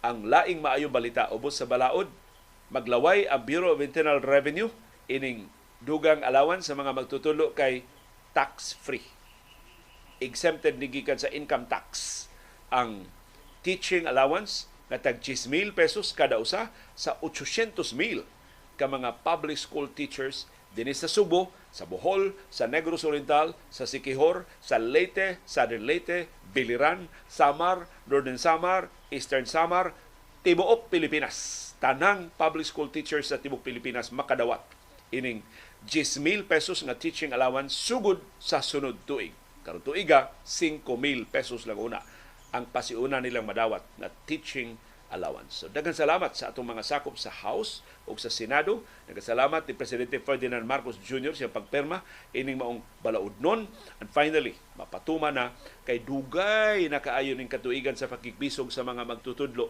Ang laing maayong balita ubos sa balaod, maglaway ang Bureau of Internal Revenue ining dugang allowance sa mga magtutudlo kay tax-free. Exempted ni gikan sa income tax ang teaching allowance nga tag 10,000 pesos kada usa sa 800,000 ka mga public school teachers dinhi sa Subo, sa Bohol, sa Negros Oriental, sa Siquijor, sa Leyte, Southern Leyte, Biliran, Samar, Northern Samar, Eastern Samar, tibuok Pilipinas. Tanang public school teachers sa tibuok Pilipinas makadawat ining 10,000 pesos nga teaching allowance sugod sa sunod tuig. Karon tuiga, 5,000 pesos lang una ang pasiuna nilang madawat na teaching allowance. So daghang salamat sa atong mga sakop sa House ug sa Senado. Daghang salamat ni Presidente Ferdinand Marcos Jr. sa pagperma ining maong balaudnon. And finally, mapatuma na kay dugay na kaayo ning katuigan sa pakigbisog sa mga magtutudlo.